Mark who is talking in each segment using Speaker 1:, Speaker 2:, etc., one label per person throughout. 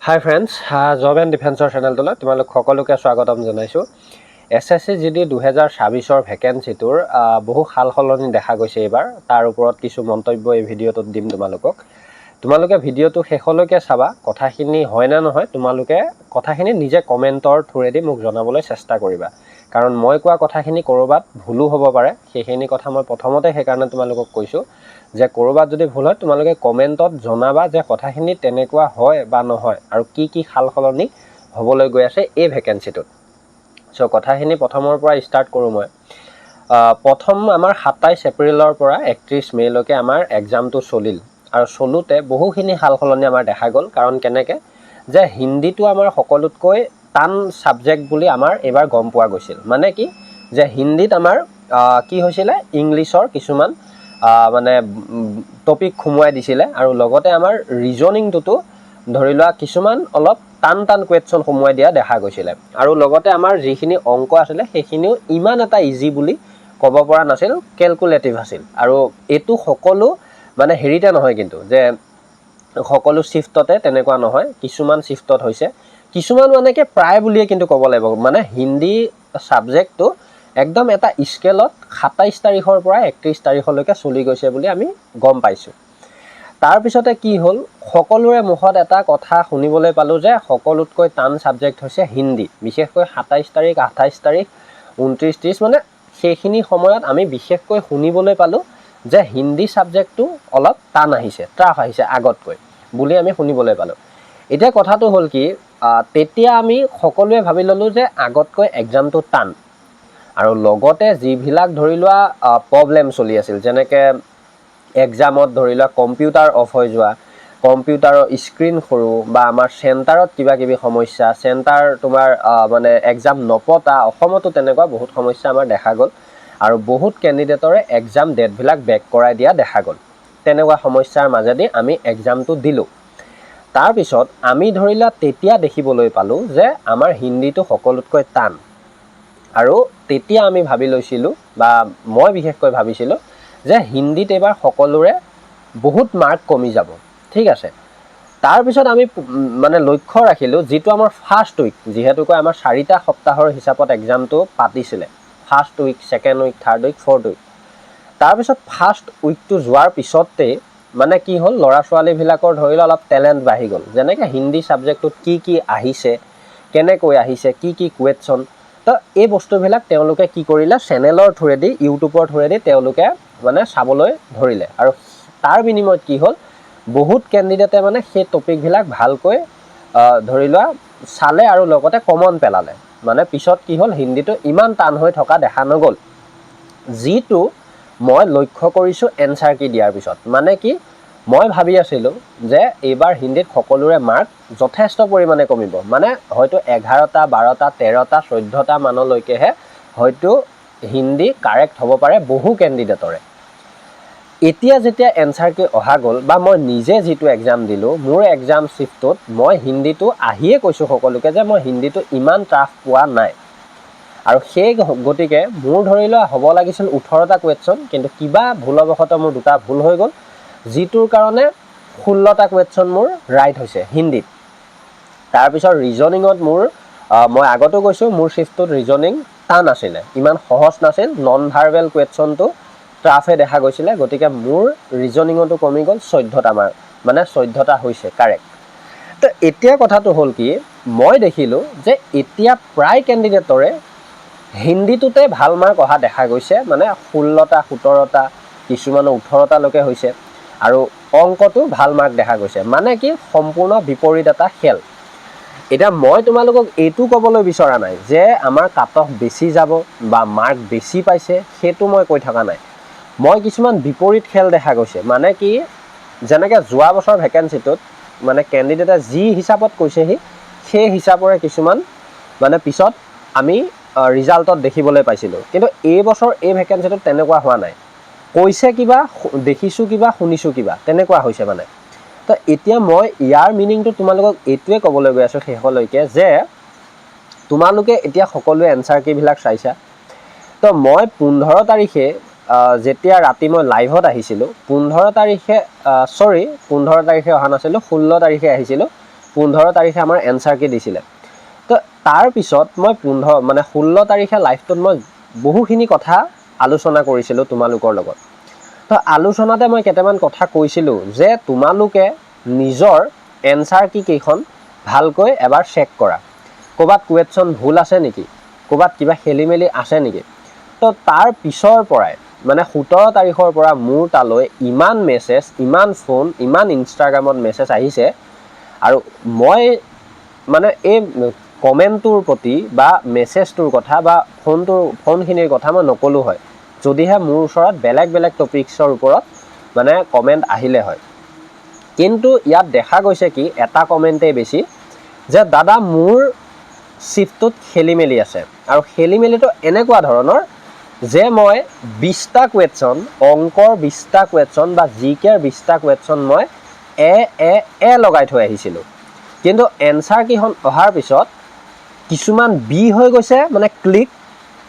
Speaker 1: High friends, job and ডিফেন্সৰ চেনেলটোলৈ তোমালোক সকলোকে স্বাগতম জনাইছোঁ। এছএছচি জিডি 2026ৰ ভেকেঞ্চিটোৰ বহু সাল সলনি দেখা গৈছে এইবাৰ। তাৰ ওপৰত কিছু মন্তব্য এই ভিডিঅ'টোত দিম তোমালোকক। তোমালোকে ভিডিঅ'টো শেষলৈকে চাবা। কথাখিনি হয়নে নহয়, তোমালোকে কথাখিনি নিজে কমেণ্টৰ থ্ৰুৱেদি মোক জনাবলৈ চেষ্টা কৰিবা, কাৰণ মই কোৱা কথাখিনি ক'ৰবাত ভুলো হ'ব পাৰে। সেইখিনি কথা মই প্ৰথমতে সেইকাৰণে তোমালোকক কৈছোঁ যে ক'ৰবাত যদি ভুল হয়, তোমালোকে কমেণ্টত জনাবা যে কথাখিনি তেনেকুৱা হয় বা নহয় আৰু কি কি সাল সলনি হ'বলৈ গৈ আছে এই ভেকেঞ্চিটোত। চ' কথাখিনি প্ৰথমৰ পৰা ষ্টাৰ্ট কৰোঁ মই। প্ৰথম আমাৰ 27 এপ্ৰিলৰ পৰা 31 মে'লৈকে আমাৰ এক্সামটো চলিল আৰু চলোঁতে বহুখিনি সাল সলনি আমাৰ দেখা গ'ল। কাৰণ কেনেকৈ যে হিন্দীটো আমাৰ সকলোতকৈ টান ছাবজেক্ট বুলি আমাৰ এইবাৰ গম পোৱা গৈছিল। মানে কি যে হিন্দীত আমাৰ কি হৈছিলে, ইংলিছৰ কিছুমান মানে টপিক সোমোৱাই দিছিলে আৰু লগতে আমাৰ ৰিজনিংটোতো ধৰি লোৱা কিছুমান অলপ টান টান কুৱেশ্যন সোমোৱাই দিয়া দেখা গৈছিলে। আৰু লগতে আমাৰ যিখিনি অংক আছিলে, সেইখিনিও ইমান এটা ইজি বুলি ক'ব পৰা নাছিল, কেলকুলেটিভ আছিল। আৰু এইটো সকলো মানে হেৰিতে নহয় কিন্তু, যে সকলো শ্বিফ্টতে তেনেকুৱা নহয়, কিছুমান শ্বিফ্টত হৈছে, কিছুমান মানে কি প্ৰায় বুলিয়ে কিন্তু ক'ব লাগিব। মানে হিন্দী ছাবজেক্টটো একদম এটা স্কেলত 27 তাৰিখৰ পৰা 31 তাৰিখলৈকে চলি গৈছে বুলি আমি গম পাইছোঁ। তাৰপিছতে কি হ'ল, সকলোৰে মুখত এটা কথা শুনিবলৈ পালোঁ যে সকলোতকৈ টান ছাবজেক্ট হৈছে হিন্দী। বিশেষকৈ 27 তাৰিখ, 28 তাৰিখ, 29, 30, মানে সেইখিনি সময়ত আমি বিশেষকৈ শুনিবলৈ পালোঁ যে হিন্দী ছাবজেক্টটো অলপ টান আহিছে, টাফ আহিছে আগতকৈ বুলি আমি শুনিবলৈ পালোঁ। এতিয়া কথাটো হ'ল কি, তেতিয়া আমি সকলোৱে ভাবি ল'লোঁ যে আগতকৈ এক্সামটো টান। আৰু লগতে যিবিলাক ধৰি লোৱা প্ৰব্লেম চলি আছিল, যেনেকৈ এক্সামত ধৰি লোৱা কম্পিউটাৰ অফ হৈ যোৱা, কম্পিউটাৰৰ স্ক্ৰীণ সৰু বা আমাৰ চেণ্টাৰত কিবা কিবি সমস্যা, চেণ্টাৰ তোমাৰ মানে এক্সাম নপতা, অসমতো তেনেকুৱা বহুত সমস্যা আমাৰ দেখা গ'ল আৰু বহুত কেণ্ডিডেটৰে এক্সাম ডেটবিলাক বেক কৰাই দিয়া দেখা গ'ল। তেনেকুৱা সমস্যাৰ মাজেদি আমি এক্সামটো দিলোঁ। তাৰপিছত আমি ধৰি লোৱা তেতিয়া দেখিবলৈ পালোঁ যে আমাৰ হিন্দীটো সকলোতকৈ টান। আৰু তেতিয়া আমি ভাবি লৈছিলোঁ বা মই বিশেষকৈ ভাবিছিলোঁ যে হিন্দীত এইবাৰ সকলোৰে বহুত মাৰ্ক কমি যাব। ঠিক আছে। তাৰপিছত আমি মানে লক্ষ্য ৰাখিলোঁ, যিটো আমাৰ ফাৰ্ষ্ট উইক, যিহেতুকৈ আমাৰ চাৰিটা সপ্তাহৰ হিচাপত এক্সামটো পাতিছিলে, first week, second week, third week, fourth week. তাৰপিছত ফাৰ্ষ্ট উইকটো যোৱাৰ পিছতেই মানে কি হ'ল, ল'ৰা ছোৱালীবিলাকৰ ধৰি লোৱা অলপ টেলেণ্ট বাঢ়ি গ'ল। যেনেকৈ হিন্দী ছাবজেক্টটোত কি কি আহিছে, কেনেকৈ আহিছে, কি কি কুৱেশ্যন, তো এই বস্তুবিলাক তেওঁলোকে কি কৰিলে, চেনেলৰ থ্ৰুৱেদি, ইউটিউবৰ থ্ৰুৱেদি তেওঁলোকে মানে চাবলৈ ধৰিলে। আৰু তাৰ বিনিময়ত কি হ'ল, বহুত কেণ্ডিডেটে মানে সেই টপিকবিলাক ভালকৈ ধৰি লোৱা চালে আৰু লগতে কমন পেলালে। মানে পিছত কি হ'ল, হিন্দীটো ইমান টান হৈ থকা দেখা নগ'ল, যিটো মই লক্ষ্য কৰিছোঁ এনচাৰ কি দিয়াৰ পিছত। মানে কি, মই ভাবি আছিলোঁ যে এইবাৰ হিন্দীত সকলোৰে মাৰ্ক যথেষ্ট পৰিমাণে কমিব, মানে হয়তো 11টা, 12টা, 13টা, 14টা মানলৈকেহে হয়তো হিন্দী কাৰেক্ট হ'ব পাৰে বহু কেণ্ডিডেটৰে। এতিয়া যেতিয়া এনচাৰ কি অহা গ'ল বা মই নিজে যিটো এক্সাম দিলোঁ, মোৰ এক্সাম শ্বিফ্টটোত মই হিন্দীটো আহিয়ে কৈছোঁ সকলোকে যে মই হিন্দীটো ইমান টাফ পোৱা নাই। আৰু সেই গতিকে মোৰ ধৰি লোৱা হ'ব লাগিছিল 18টা কুৱেশ্যন, কিন্তু কিবা ভুলবশতঃ মোৰ দুটা ভুল হৈ গ'ল, যিটোৰ কাৰণে 16টা কুৱেশ্যন মোৰ ৰাইট হৈছে হিন্দীত। তাৰপিছত ৰিজনিঙত মোৰ মই আগতো কৈছোঁ, মোৰ শ্বিফ্টটোত ৰিজনিং টান আছিলে, ইমান সহজ নাছিল। নন ভাৰ্বেল কুৱেশ্যনটো টাফে দেখা গৈছিলে। গতিকে মোৰ ৰিজনিঙতো কমি গ'ল 14টা মাৰ্ক, মানে 14টা হৈছে কাৰেক্ট। তো এতিয়া কথাটো হ'ল কি, মই দেখিলোঁ যে এতিয়া প্ৰায় কেণ্ডিডেটৰে হিন্দীটোতে ভাল মাৰ্ক অহা দেখা গৈছে, মানে 16টা, 17টা, কিছুমানৰ 18টালৈকে হৈছে আৰু অংকটো ভাল মাৰ্ক দেখা গৈছে। মানে কি, সম্পূৰ্ণ বিপৰীত এটা খেল। এতিয়া মই তোমালোকক এইটো ক'বলৈ বিচৰা নাই যে আমাৰ কাট অফ বেছি যাব বা মাৰ্ক বেছি পাইছে, সেইটো মই কৈ থকা নাই। মই কিছুমান বিপৰীত খেল দেখা গৈছে। মানে কি, যেনেকৈ যোৱা বছৰ ভেকেঞ্চিটোত মানে কেণ্ডিডেটে যি হিচাপত কৈছেহি, সেই হিচাপৰে কিছুমান মানে পিছত আমি ৰিজাল্টত দেখিবলৈ পাইছিলোঁ। কিন্তু এই বছৰ এই ভেকেঞ্চিটোত তেনেকুৱা হোৱা নাই। কৈছে কিবা, দেখিছোঁ কিবা, শুনিছোঁ কিবা, তেনেকুৱা হৈছে মানে। তো এতিয়া মই ইয়াৰ মিনিংটো তোমালোকক এইটোৱে ক'বলৈ গৈ আছোঁ শেষলৈকে যে তোমালোকে এতিয়া সকলোৱে এনচাৰ কিবিলাক চাইছা। তো মই 15 তাৰিখে যেতিয়া ৰাতি মই লাইভত আহিছিলোঁ 15 তাৰিখে, চৰি, 15 তাৰিখে অহা নাছিলোঁ, 16 তাৰিখে আহিছিলোঁ। 15 তাৰিখে আমাৰ এনচাৰ কি দিছিলে। তো তাৰপিছত মই 15, মানে 16 তাৰিখে লাইভটোত মই বহুখিনি কথা আলোচনা কৰিছিলোঁ তোমালোকৰ লগত। তো আলোচনাতে মই কেইটামান কথা কৈছিলোঁ যে তোমালোকে নিজৰ এনচাৰ কি কেইখন ভালকৈ এবাৰ চেক কৰা, ক'ৰবাত কুৱেশ্যন ভুল আছে নেকি, ক'ৰবাত কিবা খেলি মেলি আছে নেকি। তো তাৰ পিছৰ পৰাই, মানে 17 তাৰিখৰ পৰা মোৰ তালৈ ইমান মেছেজ, ইমান ফোন, ইমান ইনষ্টাগ্ৰামত মেছেজ আহিছে আৰু মই মানে এই কমেণ্টটোৰ প্ৰতি বা মেছেজটোৰ কথা বা ফোনখিনিৰ কথা মই নক'লোঁ হয়, যদিহে মোৰ ওচৰত বেলেগ বেলেগ টপিক্সৰ ওপৰত মানে কমেণ্ট আহিলে হয়। কিন্তু ইয়াত দেখা গৈছে কি, এটা কমেণ্টেই বেছি যে দাদা, মোৰ শ্বিফ্টটোত খেলি মেলি আছে আৰু খেলি মেলিটো এনেকুৱা ধৰণৰ যে মই 20টা কুৱেশ্যন, অংকৰ 20টা কুৱেশ্যন বা জি কেৰ 20টা কুৱেশ্যন মই এ এ এ লগাই থৈ আহিছিলোঁ, কিন্তু এনচাৰ কেইখন অহাৰ পিছত কিছুমান বি হৈ গৈছে, মানে ক্লিক,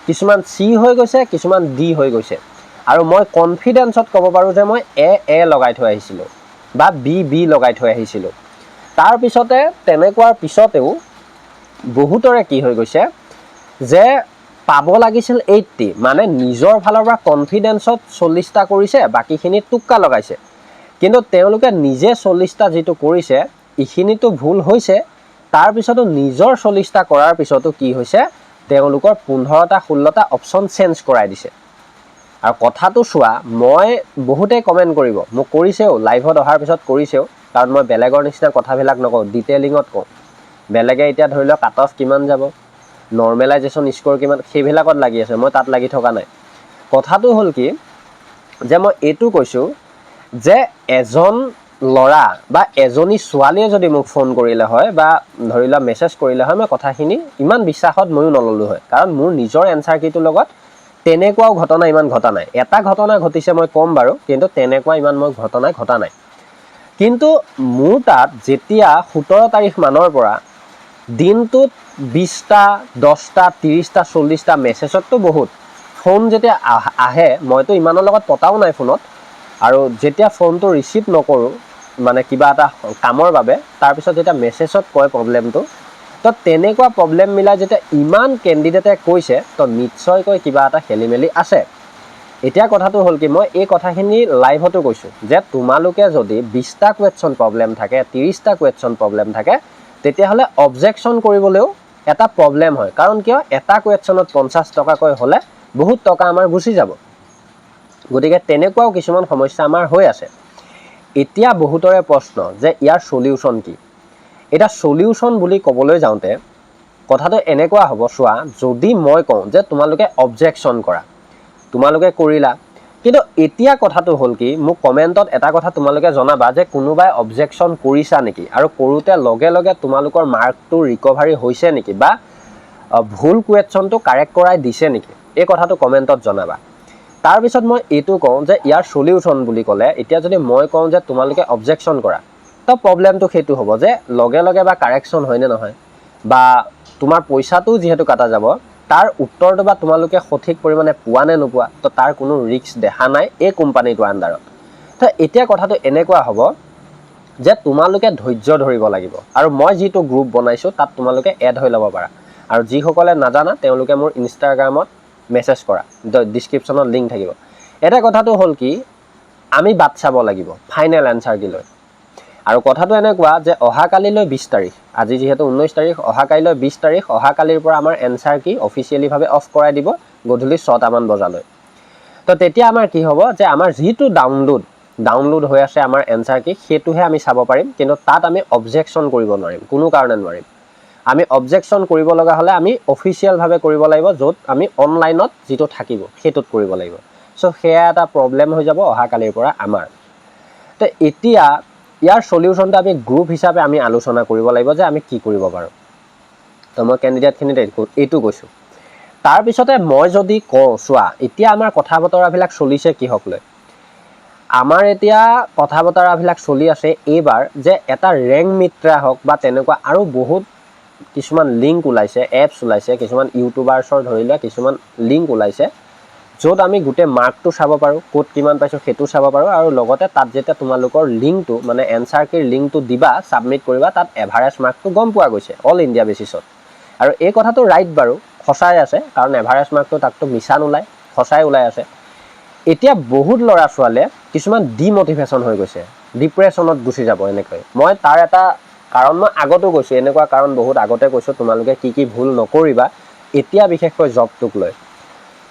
Speaker 1: কিছুমান চি হৈ গৈছে, কিছুমান ডি হৈ গৈছে আৰু মই কনফিডেঞ্চত ক'ব পাৰোঁ যে মই এ এ লগাই থৈ আহিছিলোঁ বা বি বি লগাই থৈ আহিছিলোঁ। তাৰপিছতে তেনেকুৱাৰ পিছতেও বহুতৰে কি হৈ গৈছে যে পাব লাগিছিল 80, মানে নিজৰ ফালৰ পৰা কনফিডেঞ্চত 40টা কৰিছে, বাকীখিনি টোক্কা লগাইছে। কিন্তু তেওঁলোকে নিজে 40টা যিটো কৰিছে, এইখিনিতো ভুল হৈছে। তাৰপিছতো নিজৰ 40টা কৰাৰ পিছতো কি হৈছে, তেওঁলোকৰ 15টা, 16টা অপশ্যন চেঞ্জ কৰাই দিছে। আৰু কথাটো চোৱা, মই বহুতেই কমেণ্ট কৰিব, মোক কৰিছেও, লাইভত অহাৰ পিছত কৰিছেও, কাৰণ মই বেলেগৰ নিচিনা কথাবিলাক নকওঁ, ডিটেইলিঙত কওঁ। বেলেগে এতিয়া ধৰি লওক কাট অফ কিমান যাব, নৰ্মেলাইজেশ্যন স্ক'ৰ কিমান, সেইবিলাকত লাগি আছে, মই তাত লাগি থকা নাই। কথাটো হ'ল কি যে মই এইটো কৈছোঁ যে এজন ল'ৰা বা এজনী ছোৱালীয়ে যদি মোক ফোন কৰিলে হয় বা ধৰি লোৱা মেছেজ কৰিলে হয়, মই কথাখিনি ইমান বিশ্বাসত ময়ো নল'লোঁ হয়, কাৰণ মোৰ নিজৰ এনচাৰ কিটোৰ লগত তেনেকুৱাও ঘটনা ইমান ঘটা নাই। এটা ঘটনা ঘটিছে, মই ক'ম বাৰু, কিন্তু তেনেকুৱা ইমান মই ঘটনা ঘটা নাই। কিন্তু মোৰ তাত যেতিয়া 17 তাৰিখ মানৰ পৰা দিনটোত 20টা, 10টা, 30টা, 40টা মেছেজততো বহুত ফোন যেতিয়া আহে, মইতো ইমানৰ লগত পতাও নাই ফোনত। আৰু যেতিয়া ফোনটো ৰিচিভ নকৰোঁ, মানে কিবা এটা কামৰ বাবে, তাৰপিছত যেতিয়া মেছেজত কয় প্ৰব্লেমটো, তো তেনেকুৱা প্ৰব্লেম মিলাই যেতিয়া ইমান কেণ্ডিডেটে কৈছে, তো নিশ্চয়কৈ কিবা এটা খেলি মেলি আছে। এতিয়া কথাটো হ'ল কি, মই এই কথাখিনি লাইভতো কৈছোঁ যে তোমালোকে যদি 20টা কুৱেশ্যন প্ৰব্লেম থাকে, 30টা কুৱেশ্যন প্ৰব্লেম থাকে, তেতিয়াহ'লে অবজেকশ্যন কৰিবলৈও এটা প্ৰব্লেম হয়। কাৰণ কিয়, এটা কুৱেশ্যনত 50 টকাকৈ হ'লে বহুত টকা আমাৰ গুচি যাব। গতিকে তেনেকুৱাও কিছুমান সমস্যা আমাৰ হৈ আছে। এতিয়া বহুতৰে প্ৰশ্ন যে ইয়াৰ চলিউশ্যন কি? এতিয়া চলিউশ্যন বুলি ক'বলৈ যাওঁতে কথাটো এনেকুৱা হ'ব, চোৱা, যদি মই কওঁ যে তোমালোকে অবজেকশ্যন কৰা, তোমালোকে কৰিলা, কিন্তু এতিয়া কথাটো হ'ল কি, মোক কমেণ্টত এটা কথা তোমালোকে জনাবা যে কোনোবাই অবজেকশ্যন কৰিছা নেকি আৰু কৰোঁতে লগে লগে তোমালোকৰ মাৰ্কটো ৰিকভাৰী হৈছে নেকি বা ভুল কুৱেশ্যনটো কাৰেক্ট কৰাই দিছে নেকি, এই কথাটো কমেণ্টত জনাবা। তাৰপিছত মই এইটো কওঁ যে ইয়াৰ চলিউশ্যন বুলি ক'লে, এতিয়া যদি মই কওঁ যে তোমালোকে অবজেকশ্যন কৰা, তো প্ৰব্লেমটো সেইটো হ'ব যে লগে লগে বা কাৰেকশ্যন হয়নে নহয় বা তোমাৰ পইচাটোও যিহেতু কাটা যাব, তাৰ উত্তৰটো বা তোমালোকে সঠিক পৰিমাণে পোৱা নে নোপোৱা, তো তাৰ কোনো ৰিস্ক দেখা নাই এই কোম্পানীটোৰ আণ্ডাৰত। তো এতিয়া কথাটো এনেকুৱা হ'ব যে তোমালোকে ধৈৰ্য ধৰিব লাগিব আৰু মই যিটো গ্ৰুপ বনাইছোঁ, তাত তোমালোকে এড হৈ ল'ব পাৰা আৰু যিসকলে নাজানা, তেওঁলোকে মোৰ ইনষ্টাগ্ৰামত মেছেজ কৰা, ডিছক্ৰিপশ্যনত লিংক থাকিব। এটা কথাটো হ'ল কি, আমি বাট চাব লাগিব ফাইনেল এনচাৰ কি লৈ। আৰু কথাটো এনেকুৱা যে অহাকালিলৈ 20 তাৰিখ, আজি যিহেতু 19 তাৰিখ, অহাকালিলৈ 20 তাৰিখ, অহাকালিৰ পৰা আমাৰ এনচাৰ কি অফিচিয়েলিভাৱে অফ কৰাই দিব গধূলি 6টামান বজালৈ। তো তেতিয়া আমাৰ কি হ'ব যে আমাৰ যিটো ডাউনলোড ডাউনলোড হৈ আছে আমাৰ এনচাৰ কি, সেইটোহে আমি চাব পাৰিম, কিন্তু তাত আমি অবজেকশ্যন কৰিব নোৱাৰিম, কোনো কাৰণে নোৱাৰিম। আমি অবজেকশ্যন কৰিব লগা হ'লে আমি অফিচিয়েলভাৱে কৰিব লাগিব, য'ত আমি অনলাইনত যিটো থাকিব সেইটোত কৰিব লাগিব। চ' সেয়া এটা প্ৰব্লেম হৈ যাব অহাকালিৰ পৰা আমাৰ। তো এতিয়া ইয়াৰ চলিউশ্যনটো আমি গ্ৰুপ হিচাপে আমি আলোচনা কৰিব লাগিব যে আমি কি কৰিব পাৰোঁ। তো মই কেণ্ডিডেটখিনিত এইটো কৈছোঁ। তাৰপিছতে মই যদি কওঁ, চোৱা, এতিয়া আমাৰ কথা বতৰাবিলাক চলিছে কিহক লৈ? আমাৰ এতিয়া কথা বতৰাবিলাক চলি আছে এইবাৰ যে এটা ৰেংক মিত্ৰা হওক বা তেনেকুৱা আৰু বহুত কিছুমান লিংক ওলাইছে, এপছ ওলাইছে, কিছুমান ইউটিউবাৰ্ছৰ ধৰি লোৱা কিছুমান লিংক ওলাইছে। য'ত আমি গোটেই মাৰ্কটো চাব পাৰোঁ, ক'ত কিমান পাইছোঁ সেইটো চাব পাৰোঁ। আৰু লগতে তাত যেতিয়া তোমালোকৰ লিংকটো, মানে এনচাৰ কীৰ লিংকটো দিবা, ছাবমিট কৰিবা, তাত এভাৰেজ মাৰ্কটো গম পোৱা গৈছে অল ইণ্ডিয়া বেচিছত। আৰু এই কথাটো ৰাইট বাৰু, সঁচাই আছে, কাৰণ এভাৰেজ মাৰ্কটো তাততো মিছা নোলায়, সঁচাই ওলাই আছে। এতিয়া বহুত ল'ৰা ছোৱালীয়ে কিছুমান ডিমটিভেশ্যন হৈ গৈছে, ডিপ্ৰেশ্যনত গুচি যাব এনেকৈ। মই তাৰ এটা কাৰণ মই আগতো কৈছোঁ, এনেকুৱা কাৰণ বহুত আগতে কৈছোঁ, তোমালোকে কি কি ভুল নকৰিবা এতিয়া বিশেষকৈ জবটোক লৈ।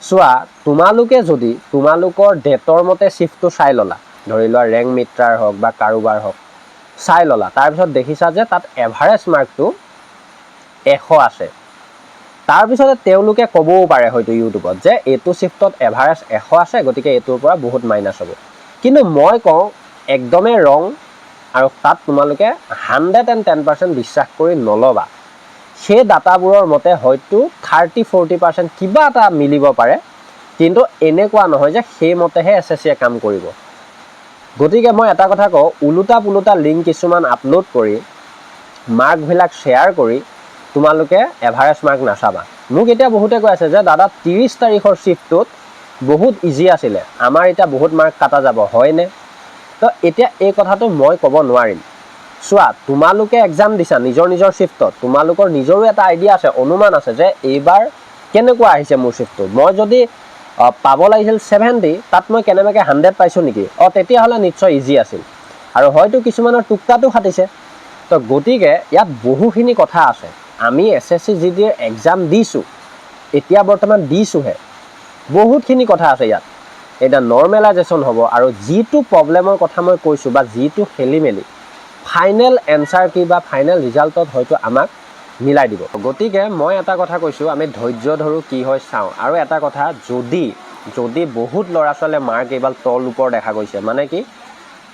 Speaker 1: চোৱা, তোমালোকে যদি তোমালোকৰ ডেটৰ মতে শ্বিফ্টটো চাই ল'লা, ধৰি লোৱা ৰেংক মিত্ৰাৰ হওক বা কাৰোবাৰ হওক চাই ল'লা, তাৰপিছত দেখিছা যে তাত এভাৰেজ মাৰ্কটো 100 আছে। তাৰপিছতে তেওঁলোকে ক'বও পাৰে হয়তো ইউটিউবত যে এইটো শ্বিফ্টত এভাৰেজ 100 আছে, গতিকে এইটোৰ পৰা বহুত মাইনাছ হ'ব। কিন্তু মই কওঁ একদমেই ৰং, আৰু তাত তোমালোকে 110% বিশ্বাস কৰি নল'বা। সেই ডাটাবোৰৰ মতে হয়তো 30-40% কিবা এটা মিলিব পাৰে, কিন্তু এনেকুৱা নহয় যে সেইমতেহে এছএছচিয়ে কাম কৰিব। গতিকে মই এটা কথা কওঁ, ওলোটা পোলোটা লিংক কিছুমান আপলোড কৰি, মাৰ্কবিলাক শ্বেয়াৰ কৰি তোমালোকে এভাৰেজ মাৰ্ক নাচাবা। মোক এতিয়া বহুতে কৈ আছে যে দাদা, 30 তাৰিখৰ শ্বিফ্টটোত বহুত ইজি আছিলে, আমাৰ এতিয়া বহুত মাৰ্ক কাটা যাব হয়নে? তো এতিয়া এই কথাটো মই ক'ব নোৱাৰিম। চোৱা, তোমালোকে এক্সাম দিছা নিজৰ নিজৰ শ্বিফ্টত, তোমালোকৰ নিজৰো এটা আইডিয়া আছে, অনুমান আছে যে এইবাৰ কেনেকুৱা আহিছে মোৰ শ্বিফ্টটো। মই যদি পাব লাগিছিল 70, তাত মই কেনেবাকৈ 100 পাইছোঁ নেকি, তেতিয়াহ'লে নিশ্চয় ইজি আছিল। আৰু হয়তো কিছুমানৰ টোক্কাটো খাটিছে। তো গতিকে ইয়াত বহুখিনি কথা আছে। আমি এছএছচি জিডিৰ এক্সাম দিছোঁ, এতিয়া বৰ্তমান দিছোঁহে, বহুতখিনি কথা আছে ইয়াত। এতিয়া নৰ্মেলাইজেশ্যন হ'ব, আৰু যিটো প্ৰব্লেমৰ কথা মই কৈছোঁ বা যিটো খেলি মেলি, ফাইনেল এনচাৰ কি বা ফাইনেল ৰিজাল্টত হয়তো আমাক মিলাই দিব। গতিকে মই এটা কথা কৈছোঁ, আমি ধৈৰ্য ধৰোঁ, কি হয় চাওঁ। আৰু এটা কথা, যদি যদি বহুত ল'ৰা ছোৱালীয়ে মাৰ্ক এইবাৰ তল ওপৰ দেখা গৈছে, মানে কি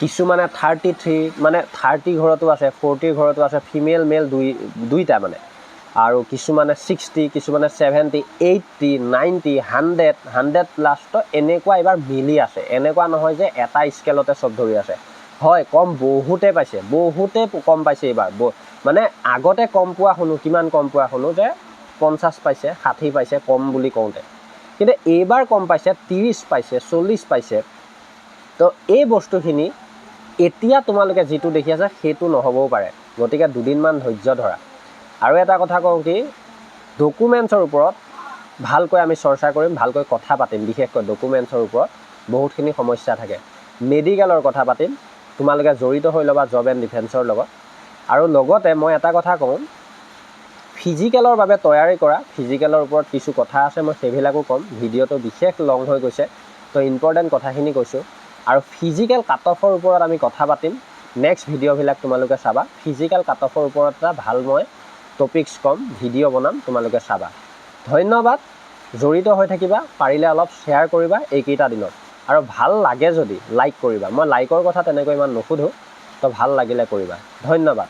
Speaker 1: কিছুমানে 33, মানে 30 ঘৰতো আছে, 40ৰ ঘৰতো আছে, ফিমেল মেল দুইটা মানে, আৰু কিছুমানে 60, কিছুমানে 70, 80, 90, 100, 100 plus। তো এনেকুৱা এইবাৰ মিলি আছে, এনেকুৱা নহয় যে এটা স্কেলতে চব ধৰি আছে। হয়, কম বহুতে পাইছে, বহুতে কম পাইছে এইবাৰ। মানে আগতে কম পোৱা শুনো, কিমান কম পোৱা শুনো যে 50 পাইছে, 60 পাইছে কম বুলি কওঁতে, কিন্তু এইবাৰ কম পাইছে 30 পাইছে, 40 পাইছে। তো এই বস্তুখিনি এতিয়া তোমালোকে যিটো দেখি আছা সেইটো নহ'বও পাৰে। গতিকে দুদিনমান ধৈৰ্য ধৰা। আৰু এটা কথা কওঁ কি, ডকুমেণ্টছৰ ওপৰত ভালকৈ আমি চৰ্চা কৰিম, ভালকৈ কথা পাতিম। বিশেষকৈ ডকুমেণ্টছৰ ওপৰত বহুতখিনি সমস্যা থাকে। মেডিকেলৰ কথা পাতিম, তোমালোকে জড়িত হৈ ল'বা জব এণ্ড ডিফেন্সৰ লগত। আৰু লগতে মই এটা কথা কওঁ, ফিজিকেলৰ বাবে তৈয়াৰী কৰা। ফিজিকেলৰ ওপৰত কিছু কথা আছে, মই সেইবিলাকো ক'ম। ভিডিঅ'টো বিশেষ লং হৈ গৈছে, তো ইম্পৰ্টেণ্ট কথাখিনি কৈছোঁ। আৰু ফিজিকেল কাট অফৰ ওপৰত আমি কথা পাতিম। নেক্সট ভিডিঅ'বিলাক তোমালোকে চাবা। ফিজিকেল কাট অফৰ ওপৰত এটা ভাল মই টপিকছ ক'ম, ভিডিঅ' বনাম, তোমালোকে চাবা। ধন্যবাদ, জড়িত হৈ থাকিবা, পাৰিলে অলপ শ্বেয়াৰ কৰিবা এইকেইটা দিনত, আৰু ভাল লাগে যদি লাইক কৰিবা। মই লাইকৰ কথা তেনেকৈ ইমান নোসোধোঁ, তো ভাল লাগিলে কৰিবা। ধন্যবাদ।